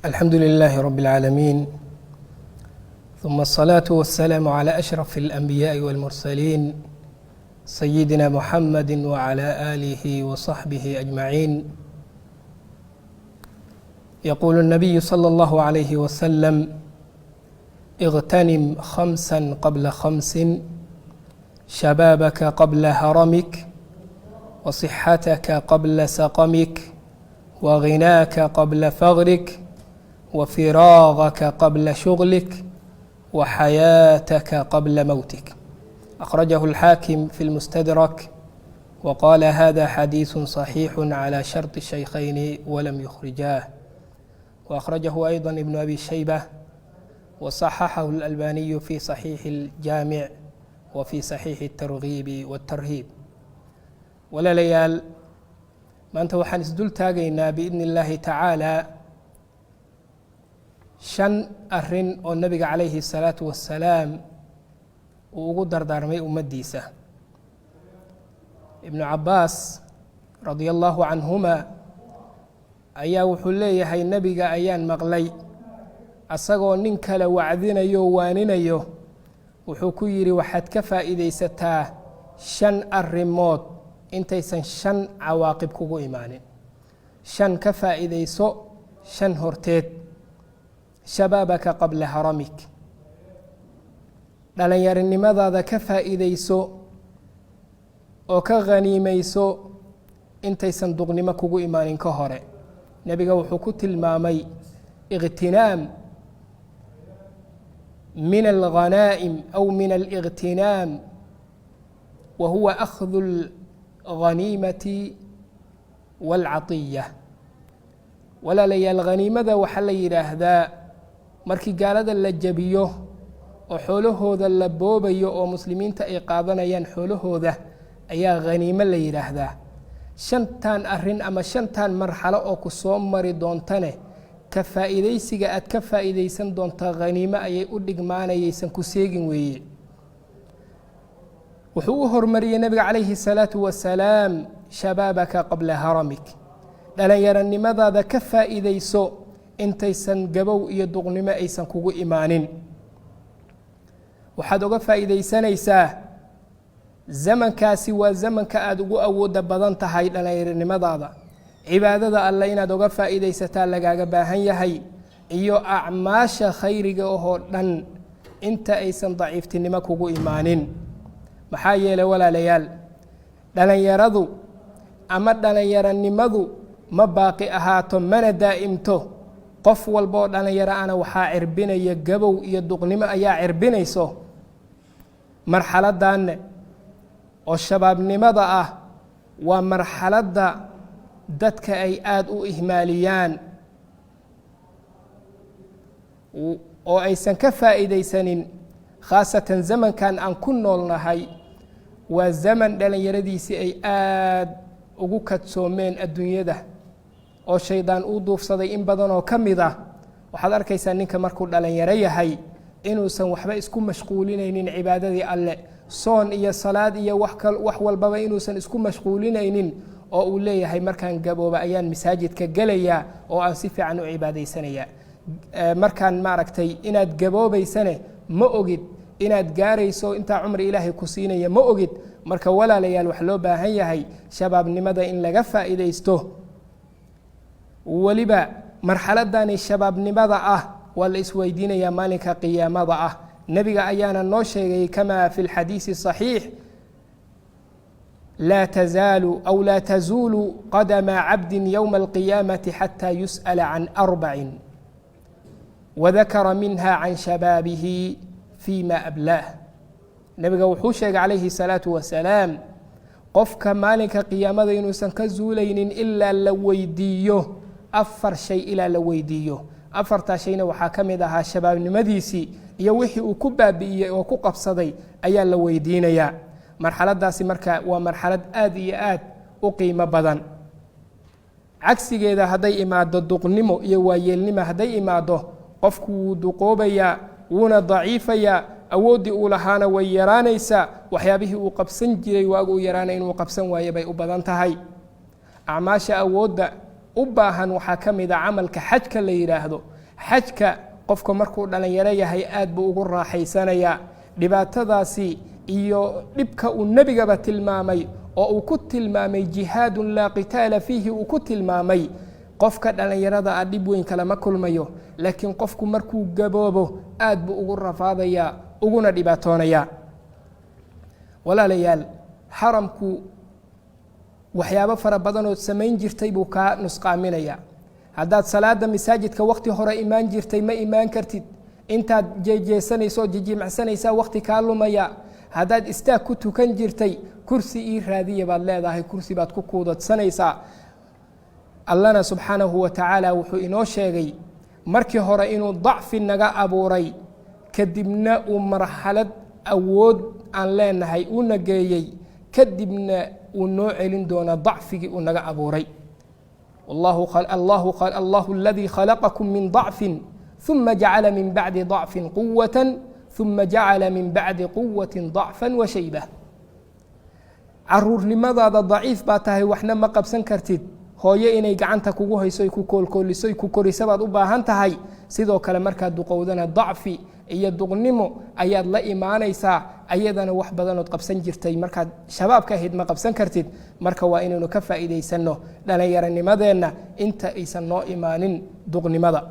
الحمد لله رب العالمين، ثم الصلاة والسلام على أشرف الأنبياء والمرسلين، سيدنا محمد وعلى آله وصحبه أجمعين. يقول النبي صلى الله عليه وسلم: اغتنم خمسا قبل خمس، شبابك قبل هرمك، وصحتك قبل سقمك، وغناك قبل فقرك، وفراغك قبل شغلك، وحياتك قبل موتك. أخرجه الحاكم في المستدرك، وقال: هذا حديث صحيح على شرط الشيخين ولم يخرجاه. وأخرجه أيضا ابن أبي شيبة، وصححه الألباني في صحيح الجامع وفي صحيح الترغيب والترهيب. Walaalayaal, maanta waxaan isdul taagaynaa biidni illaahi tacaalaa shan arrin oo nabiga calayhi الsalaatu wasalaam uu ugu dardaarmay ummaddiisa. Ibnu Cabaas radia allahu canhuma ayaa wuxuu leeyahay: nebiga ayaan maqlay asagoo nin kale wacdinayo, waaninayo. Wuxuu ku yidhi: waxaad ka faa'iidaysataa shan arrimood intaysan shan cawaaqib kugu imaanin. Shan ka faa'iidayso shan horteed: shabaabaka qabla haramik, dhalinyarinimadaada ka faa'iidayso oo ka khaniimayso intaysan duqnimo kugu imaanin ka hore. Nebiga wuxuu ku tilmaamay iqtinaam min alghanaa'im aw min aliqtinaam, wa huwa akhdu alghaniimati waalcatiya. Walaalayaal, khaniimada waxaa la yidhaahdaa markii gaalada la jabiyo oo xoolahooda la boobayo oo muslimiinta ay qaadanayaan xoolahooda ayaa khaniimo la yidhaahdaa. Shantan arrin ama shantan marxalo oo ku soo mari doontane, ka faa'iidaysiga aad ka faa'iidaysan doontaa khaniimo ayay u dhigmaanayaysan ku seegin weeye. Wuxuu u hormariyey nabiga calayhi الsalaatu wasalaam shabaabaka qabla haramik, dhalinyaranimadaada ka faa'iidayso intaysan gabow iyo duqnimo aysan kugu imaanin. Waxaad uga faa'iidaysanaysaa zamankaasi, waa zamanka aada ugu awooda badan tahay dhalinyaranimadaada. Cibaadada alle inaad uga faa'iidaysataa lagaaga baahan yahay iyo acmaasha khayriga ahoo dhan inta aysan daciiftinimo kugu imaanin. Maxaa yeelay, walaalayaal, dhalinyaradu ama dhalinyaranimadu ma baaqi ahaato mana daa'imto. Qof walba oo dhalinyaro ana waxaa cirbinaya gabow iyo duqnimo ayaa cirbinayso. Marxaladdanne oo shabaabnimada ah waa marxaladda dadka ay aada u ihmaaliyaan oo aysan ka faa'iidaysanin, khaasatan zamankan aan ku noolnahay. Waa zaman dhalinyaradiisii ay aada ugu kadsoomeen adduunyada oo shaydaan uu duufsaday in badan oo ka mid ah. Waxaad arkaysaa ninka markuu dhalinyaro yahay inuusan waxba isku mashquulinaynin cibaadadii alle, soon iyo salaad iyo wax walbaba inuusan isku mashquulinaynin, oo uu leeyahay: markaan gabooba ayaan masaajidka gelayaa oo aan si fiican u cibaadaysanayaa. Markaan maaragtay inaad gaboobaysane ma ogid, inaad gaarayso intaa cumri ilaahay ku siinaya ma ogid. Marka walaalayaal, wax loo baahan yahay shabaabnimada in laga faa'iidaysto. Weliba marxaladani shabaabnimada ah waa la isweydiinayaa maalinka qiyaamada ah. Nebiga ayaana noo sheegay, kama fi lxadiisi صaxiix: laa tazaalu aw laa tazuulu qadama cabdi ywma alqiyaamati xata yus'ala can arbacin, wadakara minha can shabaabihi fima ablaah. Nebiga wuxuu sheegay calayhi الsalaatu wasalaam qofka maalinka qiyaamada inuusan ka zuulaynin ilaa la weydiiyo afar shay, ilaa la weydiiyo. Afartaa shayna waxaa ka mid ahaa shabaabnimadiisii iyo wixii uu ku baabi'iyey oo ku qabsaday ayaa la weydiinayaa. Marxaladaasi marka waa marxalad aad iyo aad u qiimo badan. Cagsigeeda hadday imaado, duqnimo iyo waayeelnimo hadday imaado, qofku wuu duqoobayaa, wuuna daciifayaa, awooddii uu lahaana way yaraanaysaa. Waxyaabihii uu qabsan jiray waagu uu yaraana inuu qabsan waayo bay u badan tahay. Acmaasha awoodda u baahan waxaa ka mid a camalka xajka la yidhaahdo. Xajka qofka markuu dhallinyaro yahay aad buu ugu raaxaysanayaa. Dhibaatadaasi iyo dhibka uu nebigaba tilmaamay oo uu ku tilmaamay jihaadun laa qitaala fiihi uu ku tilmaamay, qofka dhallinyarada ah dhib weyn kalama kulmayo, laakiin qofku markuu gaboobo aad buu ugu rafaadayaa uguna dhibaatoonayaa. Walaalayaal, xaramku waxyaabo fara badanood samayn jirtay buu kaa nusqaaminaya. Haddaad salaada masaajidka wakhti hore imaan jirtay, ma imaan kartid. Intaad jeejeesanayso oo jijimicsanaysaa wakhti kaa lumaya. Haddaad istaag ku tukan jirtay, kursi ii raadiya baad leedahay, kursi baad ku kuudadsanaysaa. Allana subxaanahu wa tacaala wuxuu inoo sheegay markii hore inuu dacfi naga abuuray, kadibna uu marxalad awood aan leenahay uuna geeyey, kadibna uu noo celin doono dacfigii uu naga abuuray. Allahu aladii khalaqakum min dacfin ثuma jacala min bacdi ضacfin quwata ثuma jacala min bacdi quwati ضacfa washayba. Caruurnimadaada daciif baa tahay, waxna ma qabsan kartid. Hooyo inay gacanta kugu hayso, ku koolkooliso, ku korisa baad u baahan tahay. Sidoo kale markaad duqowdana dacfi iyo duqnimo ayaad la imaanaysaa, ayadana wax badanood qabsan jirtay markaad shabaabka ahayd ma qabsan kartid. Marka waa inaynu ka faa'iidaysanno dhallinyaronimadeenna inta aysan noo imaanin duqnimada.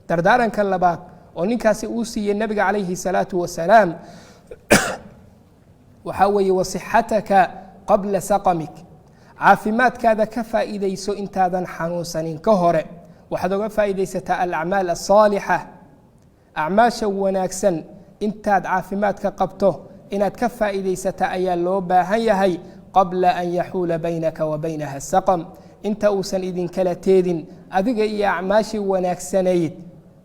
Dardaaranka labaad oo ninkaasi uu siiyey nabiga calayhi salaatu wasalaam waxaa weeye: wasixataka qabla saqamik. Caafimaadkaada ka faa'iidayso intaadan xanuunsanin ka hore. Waxaad oga faa'iidaysataa alacmaal asaalixa, acmaasha wanaagsan. Intaad caafimaadka qabto inaad ka faa'iidaysataa ayaa loo baahan yahay, qabla an yaxuula baynaka wa baynaha saqam, inta uusan idinkala teedin adiga iyo acmaashii wanaagsanayd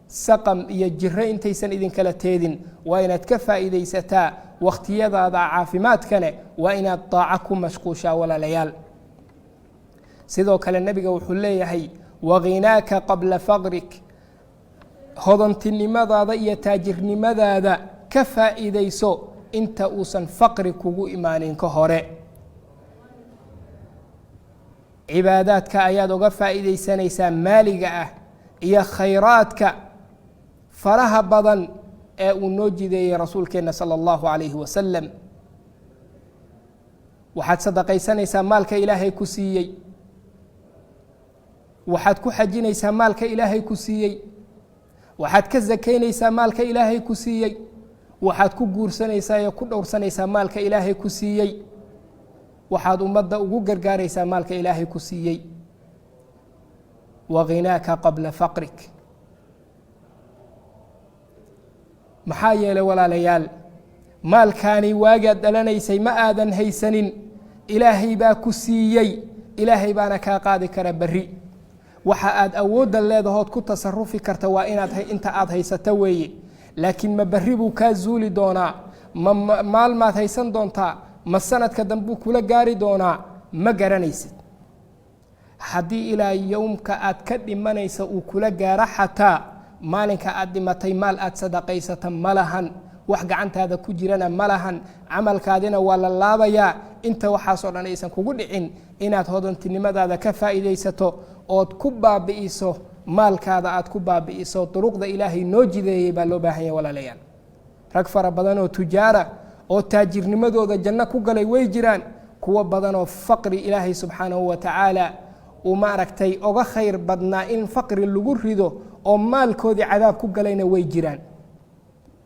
saqam iyo jiro, intaysan idinkala teedin waa inaad ka faa'iidaysataa. Wakhtiyadaada caafimaadkane waa inaad daaco ku mashquushaa, walaalayaal. Sidoo kale nebiga wuxuu leeyahay: waghinaaka qabla faqrik. Hodantinimadaada iyo taajirnimadaada ka faa'iidayso inta uusan faqri kugu imaanin ka hore. Cibaadaadka ayaad oga faa'iidaysanaysaa maaliga ah iyo khayraadka faraha badan ee uu noo jideeyey rasuulkeenna sala allahu calayhi wasalam. Waxaad sadaqaysanaysaa maalka Ilaahay ku siiyey, waxaad ku xajinaysaa maalka Ilaahay ku siiyey, waxaad ka sakaynaysaa maalka Ilaahay ku siiyey, waxaad ku guursanaysaa ee ku dhowrsanaysaa maalka Ilaahay ku siiyey, waxaad ummadda ugu gargaaraysaa maalka Ilaahay ku siiyey. Waghinaaka qabla faqrik. Maxaa yeelay, walaalayaal, maalkaani waagaad dhalanaysay ma aadan haysanin, Ilaahay baa ku siiyey, Ilaahay baana kaa qaadi kara berri. Waxa aad awoodda leedahood ku tasarufi karta waa inaad inta aad haysato weeye, laakiin ma berri buu kaa zuuli doonaa? Ma maalmaad haysan doontaa? Ma sanadka dambuu kula gaari doonaa? Ma garanaysid. Haddii ilaa yowmka aad ka dhimanaysa uu kula gaaro, xataa maalinka aad dhimatay maal aad sadaqaysata ma lahan, wax gacantaada ku jirana ma lahan, camalkaadina waa la laabayaa. Inta waxaasoo dhan aysan kugu dhicin, inaad hodantinimadaada ka faa'iidaysato ood ku baabi'iso maalkaada, aad ku baabi'iso duruqda Ilaahay noo jideeyey baa loo baahan yahay, walaalayaal. Rag fara badan oo tujaara oo taajirnimadooda janno ku galay way jiraan. Kuwo badan oo faqri Ilaahay subxaanahu wa tacaala uu maaragtay oga khayr badnaa in faqri lagu rido oo maalkoodii cadaab ku galayna way jiraan.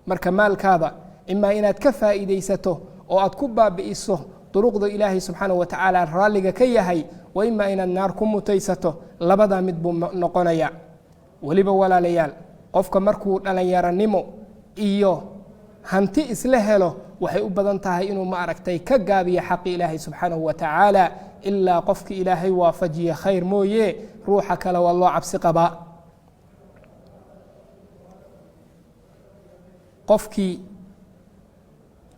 Marka maalkaada imaa inaad ka faa'iidaysato oo aad ku baabi'iso duruqda Ilaahay subxaanahu wa tacaala raalliga ka yahay, wa imaa inaad naar ku mutaysato. Labadaa mid buu noqonaya. Weliba, walaalayaal, qofka markuu dhallinyaranimo iyo hanti isla helo, waxay u badan tahay inuu ma aragtay ka gaabiyo xaqi Ilaahay subxaanahu wa tacaala, ilaa qofki Ilaahay waafajiye khayr mooye, ruuxa kale waa loo cabsi qabaa. Qofkii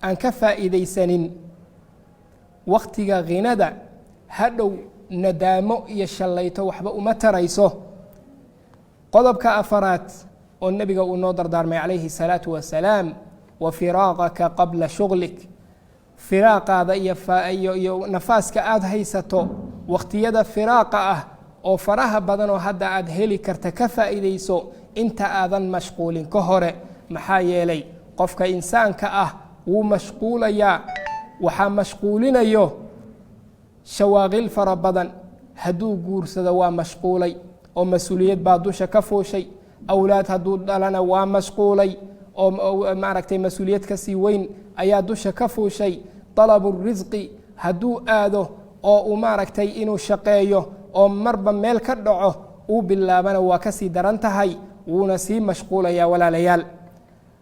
aan ka faa'iidaysanin wakhtiga khinada, hadhow nadaamo iyo shallayto waxba uma tarayso. Qodobka afaraad oo nebiga uu noo dardaarmay calayhi الsalaatu wasalaam: wa firaaqaka qabla shuغlik. Firaaqaada iyo nafaaska aada haysato, wakhtiyada firaaqa ah oo faraha badan oo hadda aad heli karta, ka faa'iidayso Inta aadan mashquulin ka hore. Maxaa yeelay, qofka insaanka ah wuu mashquulayaa. Waxaa mashquulinayo shawaaqil fara badan. Hadduu guursado, waa mashquulay oo mas-uuliyad baa dusha ka fuushay. Awlaad hadduu dhalana, waa mashquulay oo maaragtay, mas-uuliyad kasii weyn ayaa dusha ka fuushay. Dalabu risqi hadduu aado oo uu maaragtay inuu shaqeeyo oo marba meel ka dhaco uu bilaabana, waa kasii daran tahay, wuuna sii mashquulayaa. Walaalayaal,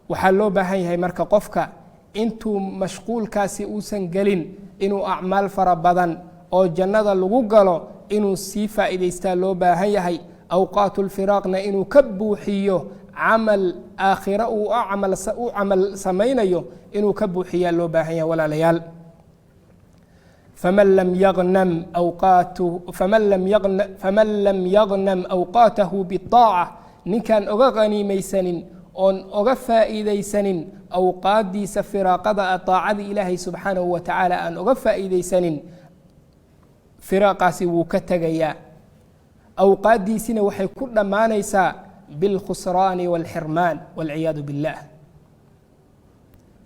waxaa loo baahan yahay marka qofka intuu mashquulkaasi uusan gelin inuu acmaal fara badan oo jannada lagu galo inuu sii faa'iidaystaa loo baahan yahay. Awqaatulfiraaqna inuu ka buuxiyo camal aakhiro uu u camal samaynayo inuu ka buuxiyaa loo baahan yahay, walaalayaal. Faman lam yagnam awqaatahu biaaca, ninkaan oga qaniimaysanin oon oga faa'iidaysanin awqaaddiisa firaaqada a taacadii Ilaahay subxaanahu wa tacaala aan oga faa'iidaysanin, firaaqaasi wuu ka tegayaa. Awqaaddiisina waxay ku dhammaanaysaa bilkhusraani wاlxirmaan, walciyaadu biاllah.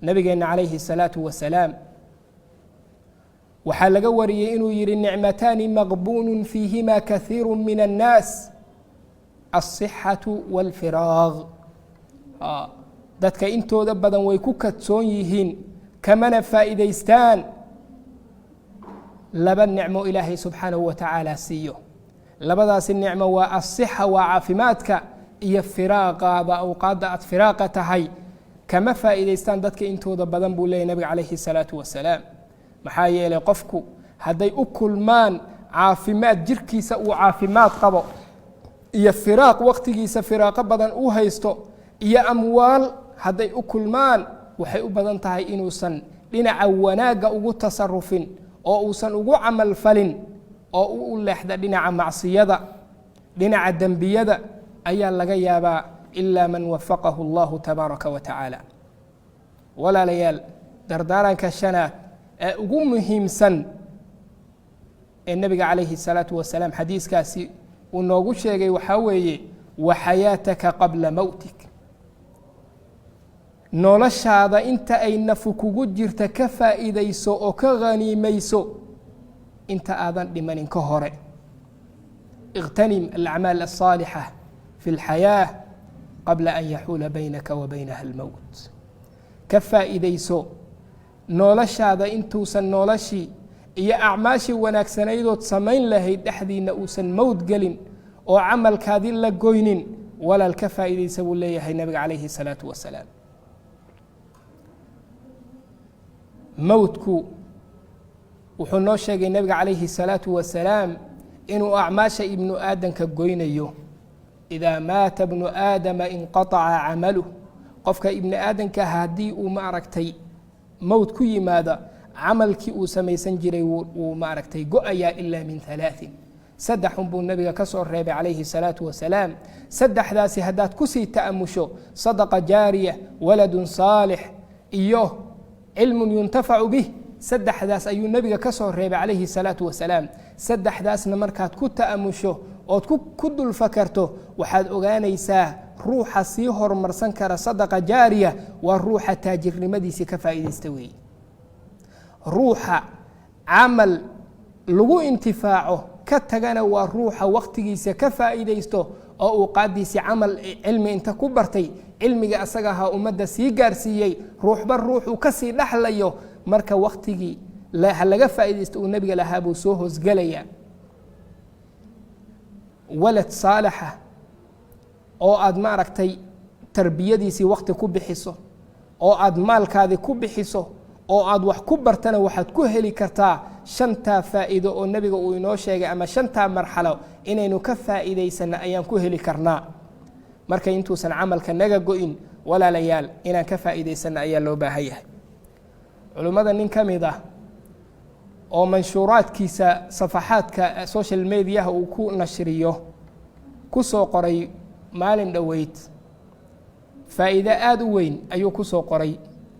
Nabigeenna calayhi الsalaatu wasalaam waxaa laga wariyey inuu yihi: "Nicmataani maqbuunu fiihima kahiiru min الnaas, alصixaةu wاlfiraaq." Dadka intooda badan way ku kadsoon yihiin, kamana faa'iidaystaan laba nicmo Ilaahay subxaanahu wa tacaala siiyo. Labadaasi nicmo waa asixa, waa caafimaadka, iyo firaaqaada, awqaadda aad firaaqa tahay. Kama faa'iidaystaan dadka intooda badan, buu leeyay nabiga calayhi الsalaatu wasalaam. Maxaa yeelay, qofku hadday u kulmaan caafimaad, jirkiisa uu caafimaad qabo, iyo firaaq, waqtigiisa firaaqo badan u haysto, iyo amwaal hadday u kulmaan, waxay u badan tahay inuusan dhinaca wanaagga ugu tasarufin oo uusan ugu camal falin oo u leexda dhinaca macsiyada, dhinaca dembiyada ayaa laga yaabaa, ilaa man wafaqahu Allahu tabaaraka wa tacaala. Walaalayaal, dardaaranka shanaad ee ugu muhiimsan ee nebiga calayhi الsalaatu wasalaam xadiiskaasi uu noogu sheegay waxaa weeye: wa xayaataka qabla mowtik. Noloshaada inta ay nafu kugu jirta ka faa'iidayso oo ka khaniimayso inta aadan dhimanin ka hore. اغتنم الأعمال الصالحة في الحياة قبل أن يحول بينك وبينها الموت. Ka faa'iidayso noloshaada intuusan noloshii iyo acmaashii wanaagsanaydood samayn lahayd dhexdiinna uusan mowd gelin oo camalkaadii la goynin. Walaal, ka faa'iidaysa, buu leeyahay nabiga calayhi الsalaatu wasalaam. Mowdku wuxuu noo sheegay nabiga calayhi الsalaatu wasalaam inuu acmaasha ibnu aadamka goynayo. إذا مات ابن آدم انقطع عمله. Qofka ibni aadamka haddii uu maaragtay mowd ku yimaado, camalkii uu samaysan jiray wuu maaragtay go-ayaa, إلا من ثلاث. Saddex un buu nabiga ka soo reebay calayhi الsalaatu wasalaam. Saddexdaasi haddaad kusii ta'amusho: صدقة جارية، ولد صالح, iyo علم ينتفع به. Saddexdaas ayuu nebiga ka soo reebay calayhi الsalaatu wasalaam. Saddexdaasna markaad ku ta'amusho ood ku dul fakarto, waxaad ogaanaysaa ruuxa sii horumarsan kara صدقة جارية waa ruuxa taajirnimadiisii ka faa'iidaysta weeye. Ruuxa camal lagu intifaaco ka tagana waa ruuxa wakhtigiisa ka faa'iidaysto oo uu qaadiisii camal cilmi inta ku bartay, cilmiga asaga ahaa ummadda sii gaarsiiyey, ruuxba ruuxuu kasii dhaxlayo. Marka wakhtigii ha laga faa'iidaysto uu nebiga lahaa buu soo hoosgelayaa. Walad saalixa oo aad maaragtay tarbiyadiisii wakhti ku bixiso oo aad maalkaadii ku bixiso oo aad wax ku bartana, waxaad ku heli kartaa shantaa faa'iido oo nebiga uu inoo sheegay, ama shantaa marxalo inaynu ka faa'iidaysanno ayaan ku heli karnaa. Marka intuusan camalka naga go-in, walaalayaal, inaan ka faa'iidaysanno ayaa loo baahan yahay. Culimmada nin ka mid ah oo manshuuraadkiisa safaxaadka social mediaha uu ku nashriyo ku soo qoray maalin dhoweyd faa'iido aada u weyn ayuu ku soo qoray,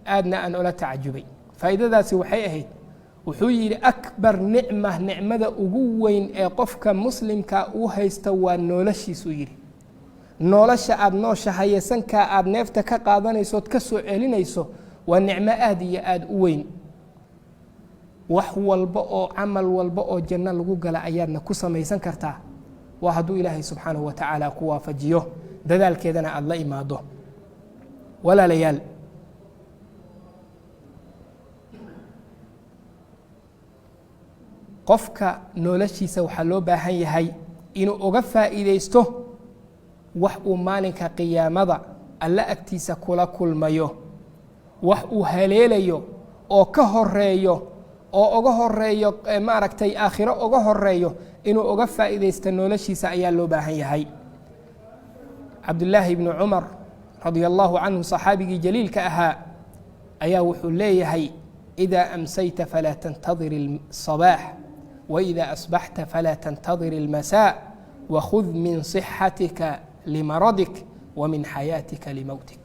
aadna aan ula tacajubay. Faa'iidadaasi waxay ahayd, wuxuu yidhi: "أكبر نعمة, nicmada ugu weyn ee qofka muslimka uu haysta waa noloshiisuu yidhi. Nolosha aada nooshahaye, sankaa aada neefta ka qaadanayso ood ka soo celinayso, waa nicmo aada iyo aada u weyn. Wax walba oo camal walba oo janno lagu gala ayaadna ku samaysan kartaa, waa hadduu Ilaahay subxaanahu wa tacaala ku waafajiyo, dadaalkeedana aada la imaado. Walaalayaal, qofka noloshiisa waxaa loo baahan yahay inuu uga faa'iidaysto wax uu maalinka qiyaamada Alla agtiisa kula kulmayo, wax uu haleelayo oo ka horeeyo oo uga horeeyo, maaragtay, aakhiro uga horeeyo, inuu uga faa'iidaysto noloshiisa ayaa loo baahan yahay. Cabdullaahi ibnu Cumar radia allahu canhu, saxaabigii jaliilka ahaa, ayaa wuxuu leeyahay: "إida amsayta falaa tantadir الصabaax, وإida asbaxta falaa tantadir الmasاء, wakhud min صixatika limaradik wa min xayaatika limowtik."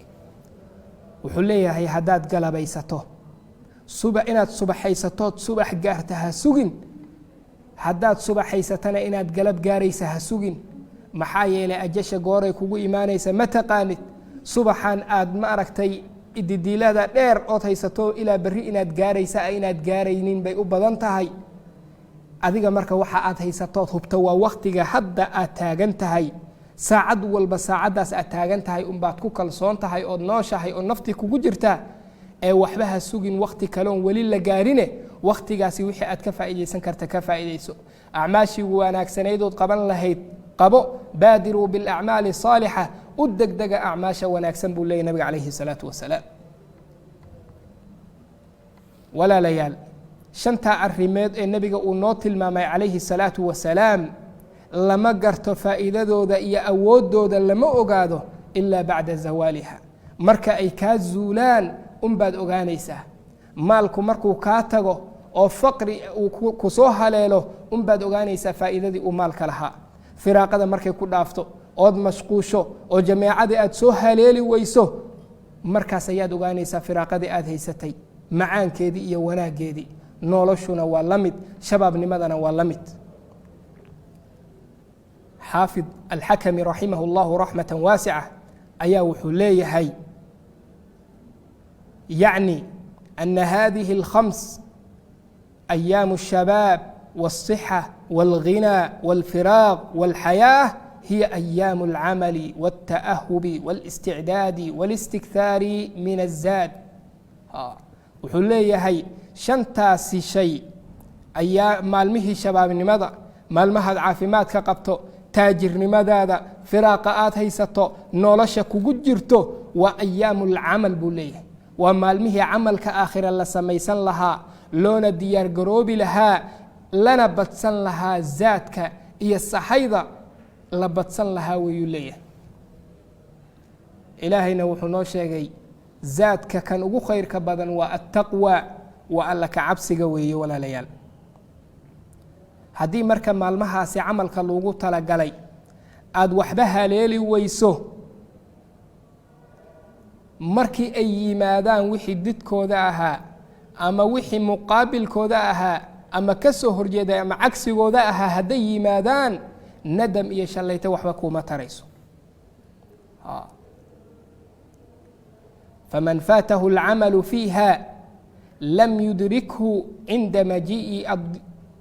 Wuxuu leeyahay, haddaad galabaysato, suba inaad subaxaysatood subax gaarta ha sugin, haddaad subaxaysatana inaad galab gaaraysa ha sugin. Maxaa yeelay, ajasha gooray kugu imaanaysa ma taqaanid. Subaxan aad, ma aragtay, ididiilada dheer ood haysato ilaa berri inaad gaaraysa, inaad gaaraynin bay u badan tahay. Adiga marka waxa aad haysatood hubto waa waktiga hadda aad taagan tahay. Saacad walba saacaddaas aad taagan tahay unbaad ku kalsoon tahay ood nooshahay oo naftii kugu jirtaa. Ee waxba ha sugin wakti kaloon weli la gaarine. Waktigaasi wixii aad ka faa'iidaysan karta ka faa'iidayso. Acmaashii wanaagsanaydood qaban lahayd qabo. "Baadiruu bilacmaali saalixa", u degdega acmaasha wanaagsan, buu leeyay nabiga calayhi salaatu wasalaam. Walaalayaal, shantaa arrimeed ee nebiga uu noo tilmaamay calayhi salaatu wasalaam lama garto faa'iidadooda iyo awooddooda, lama ogaado ilaa bacda zawaaliha. Marka ay kaa zuulaan unbaad ogaanaysaa. Maalku markuu kaa tago oo faqri uu ku soo haleelo unbaad ogaanaysaa faa'iidadii uu maalka lahaa. Firaaqada markay ku dhaafto ood mashquusho oo jameecadii aad soo haleeli weyso, markaas ayaad ogaanaysaa firaaqadii aad haysatay macaankeedii iyo wanaaggeedii. Noloshuna waa la mid, shabaabnimadana waa la mid. Xaafid Alxakami raximah اllahu raxmata waasica ayaa wuxuu leeyahay: "Yacni ana hadihi اlkhams, أyaamu الshabaab والصحة والغinى والfiraaq والxayaaة, hiya أyaamu الcamali والتأhubi والاsticdaadi والاstikhaari min الzaad." Wuxuu leeyahay, shantaasi shay ayaa maalmihii shabaabnimada, maalmahaad caafimaadka qabto, taajirnimadaada, firaaqa aad haysato, nolosha kugu jirto, waa ayaamu alcamal, buu leeyahay. Waa maalmihii camalka aakhira la samaysan lahaa, loona diyaar garoobi lahaa, lana badsan lahaa zaadka iyo sahayda la badsan lahaa wayuu leeyahay. Ilaahayna wuxuu noo sheegay zaadka kan ugu khayrka badan waa attaqwa, waa Alla ka cabsiga weeye. Walaalayaal, haddii marka maalmahaasi camalka lagu talagalay aada waxba haleeli weyso, markii ay yimaadaan wixii didkooda ahaa ama wixii muqaabilkooda ahaa ama ka soo horjeeday ama cagsigooda ahaa hadday yimaadaan, nadam iyo shallayto waxba kuuma tarayso. "Faman faatahu alcamalu fiiha lam yudrikhu cinda majii'i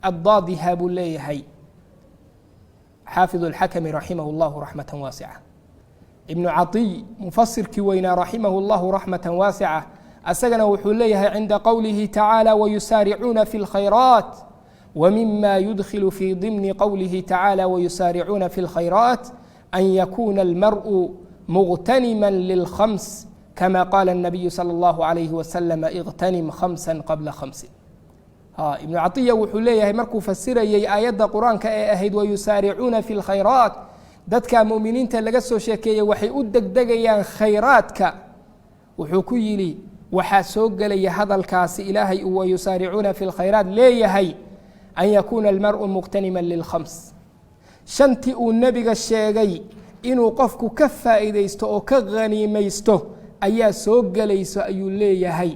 addaadiha", buu leeyahay xaafid اlxakami raximah اllahu raxmata waasica. Ibnu Caiy, mufasirkii weynaa, raximah اllahu raxmata waasica, asagana wuxuu leeyahay: "Cinda qowlihi tacaala wayusaaricuuna fi اlkhayraat, wmima yudkhilu fi dimni qowlihi tacaala wayusaaricuuna fi اlkhayraat an yakuna almar'u muغtanima lilkhams, kama qaala الnabiyu salى اllahu عalayhi wasalam: اغtanim khamsa qabla khamsin." Ibnu Caiya wuxuu leeyahay, markuu fasirayey aayadda Qur-aanka ee ahayd wayusaaricuuna fi lkhayraat, dadka muminiinta laga soo sheekeeyey waxay u degdegayaan khayraadka, wuxuu ku yidhi waxaa soo gelaya hadalkaasi Ilaahay uu wayusaaricuuna fi lkhayraat leeyahay an yakuuna almar'u muqtaniman lilkhams, shantii uu nebiga sheegay inuu qofku ka faa'iidaysto oo ka khaniimaysto ayaa soo gelayso, ayuu leeyahay.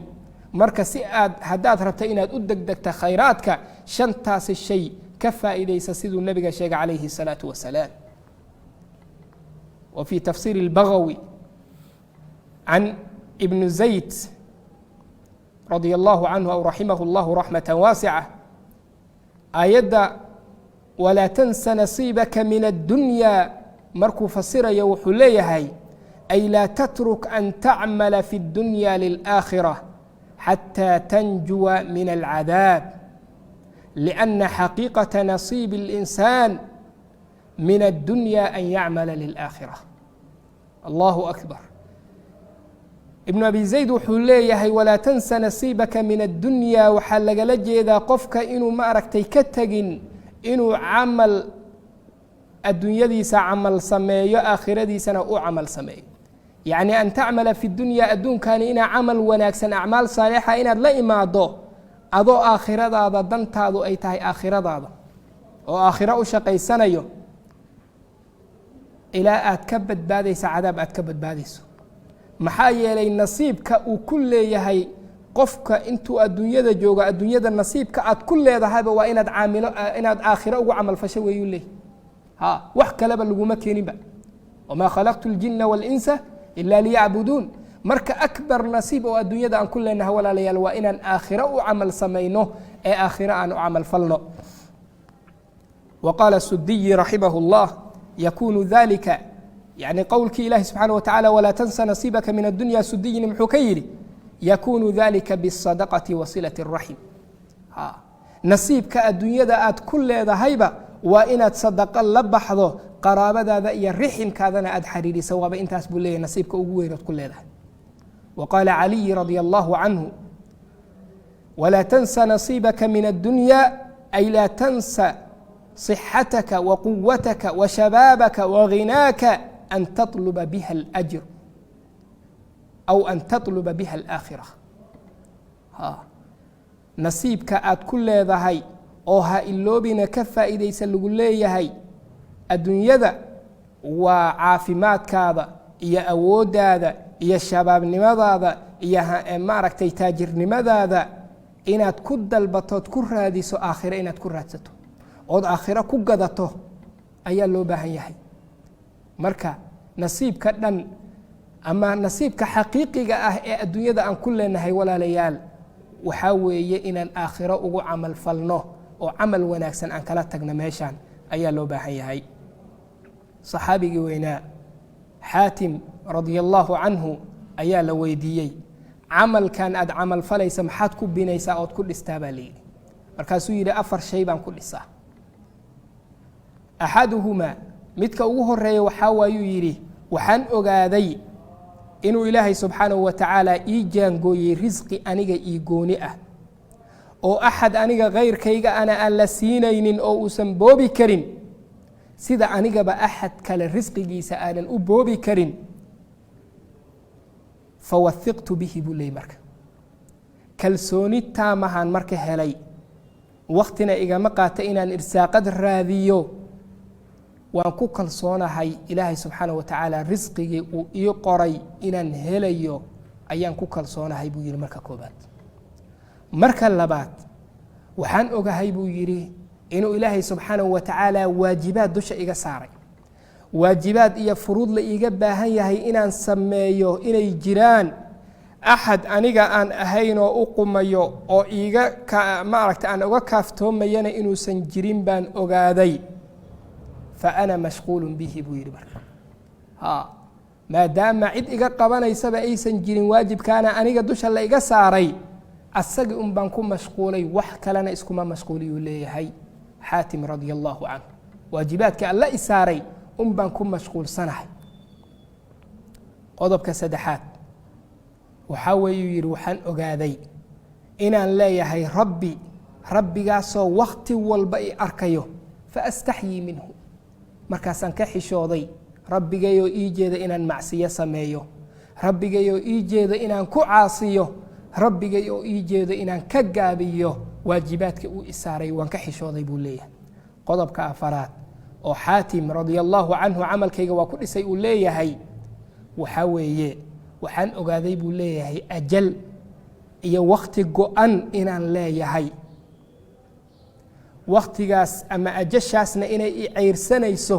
Marka si aad haddaad rabta inaad u degdegta khayraadka, shantaasi shay ka faa'iidaysa, siduu nebiga sheegay calayhi الsalaatu wasalaam. Wa fii tafsiiri اlbagawi can ibn zayd radia allahu canhu aw raximah اllahu raxmata waasica, aayadda "walaa tansa nasiibaka min addunya" markuu fasirayo, wuxuu leeyahay: "Ay laa tatruk an tacmala fi اddunya lilآakhira xatى tanjuwa min alcadaab, liأna xaqiiqaةa nasiib اlinsaan min addunya an yacmala lilآakhira." Allahu akbar. Ibnu Abi Zayd wuxuu leeyahay: "Walaa tansa nasiibaka min addunya" waxaa lagala jeedaa qofka inuu, ma aragtay, ka tegin inuu camal adduunyadiisa camal sameeyo, aakhiradiisana u camal sameeyo. Yacni an tacmala fi dunya, adduunkani inaa camal wanaagsan, acmaal saalixa inaad la imaado, adoo aakhiradaada dantaadu ay tahay aakhiradaada oo aakhiro u shaqaysanayo, ilaa aad ka badbaadaysa cadaab, aad ka badbaadayso. Maxaa yeelay, nasiibka uu ku leeyahay qofka intuu adduunyada joogo, adduunyada nasiibka aad ku leedahayba waa inaad caamilo, inaad aakhiro ugu camalfasho weeyuu leeyahy. Ha, wax kaleba laguma keeninba. "Wamaa khalaqtu اljina wاlinsa ila liyacbuduun." Marka akbar nasiib oo adduunyada aan ku leenahay, walaalayaal, waa inaan aakhiro u camal samayno ee aakhiro aan u camal falno. Wa qaala Sudiyi raximah اllah: "Yakunu dalika", yani qowlkii ilahi subxaana wa tacala "walaa tansa nasiibaka min addunya", Sudiyini muxuu ka yidhi? "Yakunu dalika biالsadaqati wa silati الraxim." Nasiibka adduunyada aad ku leedahayba waa inaad sadaqo la baxdo, qaraabadaada iyo riximkaadana aad xariiriso. Waaba intaas buu leeyahy nasiibka ugu weynood ku leedahay. Wa qaala Caliyi radia allahu canhu: "Walaa tansa nasiibaka min addunya, ay laa tansa صixataka wa quwataka wa shabaabaka wa غinaaka an taطluba biha اlأjr aw an taطluba biha alaakhira." Nasiibka aad ku leedahay oo ha iloobina, ka faa'iidaysa lagu leeyahay adduunyada, waa caafimaadkaada iyo awooddaada iyo shabaabnimadaada iyo, maaragtay, taajirnimadaada inaad ku dalbatood ku raadiso aakhiro, inaad ku raadsato ood aakhiro ku gadato ayaa loo baahan yahay. Marka nasiibka dhan ama nasiibka xaqiiqiga ah ee adduunyada aan ku leenahay, walaalayaal, waxaa weeye inaan aakhiro ugu camal falno oo camal wanaagsan aan kala tagno meeshaan ayaa loo baahan yahay. Saxaabigii weynaa Xaatim radia allahu canhu ayaa la weydiiyey: "Camalkan aad camal falaysa maxaad ku binaysaa ood ku dhistaa?" baa layidhi. Markaasuu yidhi: "Afar shay baan ku dhisaa. Axaduhumaa", midka ugu horeeya waxaa waayuu yidhi, "waxaan ogaaday inuu Ilaahay subxaanahu wa tacaala ii jaangooyey risqi aniga ii gooni ah oo axad aniga kayrkayga ana aan la siinaynin oo uusan boobi karin, sida anigaba axad kale risqigiisa aanan u boobi karin. Fawahiqtu bihi", buu leeyay. "Marka kalsooni taamahaan marka helay, waktina igama qaata inaan irsaaqad raadiyo. Waan ku kalsoonahay Ilaahay subxaana wa tacaala risqigii uu ii qoray inaan helayo ayaan ku kalsoonahay", buu yidhi. Marka koobaad. "Marka labaad, waxaan ogahay", buu yidhi, "inuu Ilaahay subxaanahu wa tacaala waajibaad dusha iga saaray, waajibaad iyo furuud la iiga baahan yahay inaan sameeyo inay jiraan, axad aniga aan ahayn oo u qumayo oo iiga, maaragta, aan uga kaaftoomayana inuusan jirin baan ogaaday. Fa ana mashquulun bihi", buu yidhi. "Marka ha maadaama cid iga qabanaysaba aysan jirin, waajibkaana aniga dusha la iga saaray, asagii un baan ku mashquulay, wax kalena iskuma mashquuliyuu leeyahay Xaatim radia allahu canhu. "Waajibaadka alla i saaray un baan ku mashquulsanahay. Qodobka saddexaad waxaa weeyuu yidhi, waxaan ogaaday inaan leeyahay Rabbi, Rabbigaasoo wakti walba i arkayo. Fa astaxyii minhu, markaasaan ka xishooday Rabbigayoo ii jeeda inaan macsiyo sameeyo, Rabbigayoo ii jeedo inaan ku caasiyo, Rabbigay oo ii jeedo inaan ka gaabiyo waajibaadka uu isaaray. Waan ka xishooday", buu leeyahay. Qodobka afaraad oo Xaatim radia allahu canhu camalkayga waa ku dhisay uu leeyahay waxaa weeye, waxaan ogaaday, buu leeyahay, ajal iyo wakti go-an inaan leeyahay, waktigaas ama ajashaasna inay i ceyrsanayso.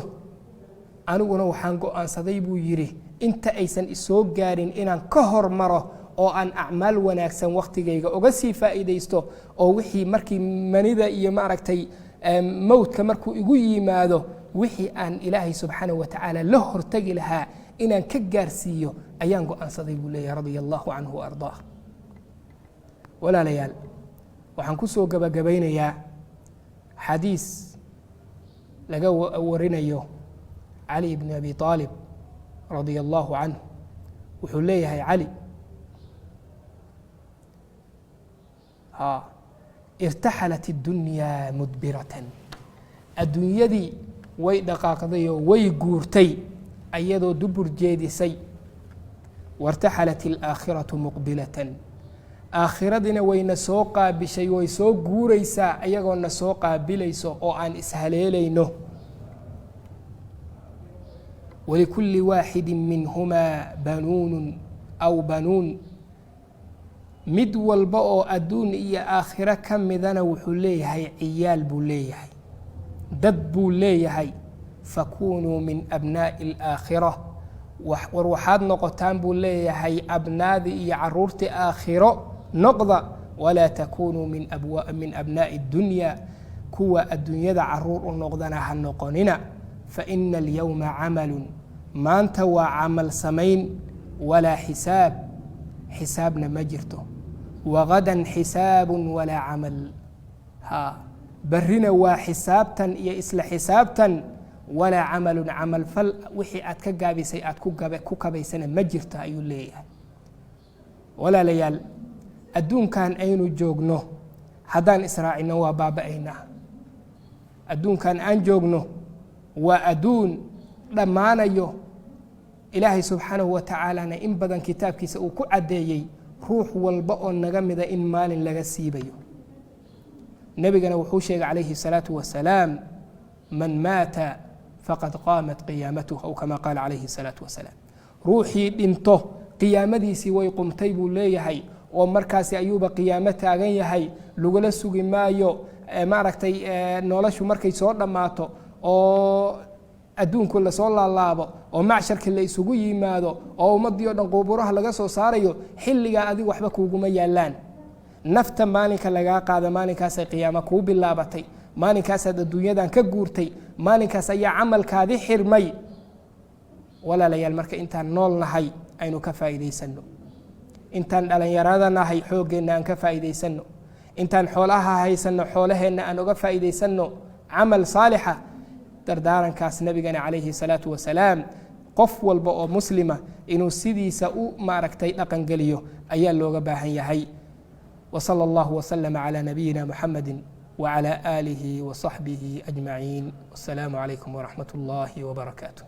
Aniguna waxaan go'aansaday, buu yidhi, inta aysan isoo gaarin inaan ka hormaro oo aan acmaal wanaagsan wakhtigayga uga sii faa'iidaysto, oo wixii markii manida iyo maaragtay mowdka markuu igu yimaado, wixii aan Ilaahay subxaanahu wa tacaala la hortegi lahaa inaan ka gaarsiiyo ayaan go'aansaday, buu leeyahay, radia allahu canhu wa ardaah. Walaalayaal, waxaan ku soo gabagabaynayaa xadiis laga warinayo Cali bni Abi Aalib radia allahu canh. Wuxuu leeyahay Cali: "Irtaxalat اddunyaa mudbiratan", adduunyadii way dhaqaaqdayoo way guurtay ayadoo dubur jeedisay. "Wartaxalat alaakhiratu muqbilatan", aakhiradina wayna soo qaabishay, way soo guuraysaa ayagoo na soo qaabilayso oo aan ishaleelayno. "Walikulli waaxidi minhumaa banuunu aw banuun", mid walba oo adduun iyo aakhiro ka midana wuxuu leeyahay ciyaal buu leeyahay, dad buu leeyahay. "Fakunuu min abnaa'i alaakhira", war waxaad noqotaan, buu leeyahay, abnaadii iyo caruurtii aakhiro noqda. "Walaa takunuu min abnaa'i اdunya", kuwa adduunyada caruur u noqdana ha noqonina. "Faina alyowma camalu", maanta waa camal samayn, "walaa xisaab", xisaabna ma jirto. "Wagadan xisaabu walaa camal", ha berrina waa xisaabtan iyo isla xisaabtan. "Walaa camalun", camal fal wixii aad ka gaabisay aad ku kabaysana ma jirto, ayuu leeyahay. Walaalayaal, adduunkan aynu joogno haddaan israacino waa baaba'aynaa. Adduunkan aan joogno waa adduun dhammaanayo. Ilaahay subxaanahu wa tacaalana in badan kitaabkiisa uu ku caddeeyey ruux walba oo naga mida in maalin laga siibayo. Nebigana wuxuu sheegay calayhi الsalaatu wasalaam: "Man maata faqad qaamat qiyaamatuh", aw kama qaala calayhi الsalaatu wasalaam. Ruuxii dhinto qiyaamadiisii way qumtay, buu leeyahay, oo markaasi ayuuba qiyaamo taagan yahay, lagula sugi maayo. Maaragtay, noloshu markay soo dhammaato oo adduunku lasoo laalaabo oo macsharkii la isugu yimaado oo ummaddii o dhan quuburaha laga soo saarayo, xilligaa adigu waxba kuuguma yaallaan. Nafta maalinka lagaa qaada, maalinkaasay qiyaamo kuu bilaabatay, maalinkaasaad adduunyadan ka guurtay, maalinkaas ayaa camalkaadi xirmay. Walaalayaal, marka intaan nool nahay aynu ka faa'iidaysanno, intaan dhallinyarada nahay xooggeenna aan ka faa'iidaysanno, intaan xoolaha haysanno xoolaheenna aan uga faa'iidaysanno camal saalixa. Dardaarankaas nabigana calayhi salaatu wasalaam qof walba oo muslima inuu sidiisa u maaragtay dhaqangeliyo ayaa looga baahan yahay. وصلى الله وسلم على نبينا محمد وعلى آله وصحبه أجمعين، والسلام عليكم ورحمة الله وبركاته.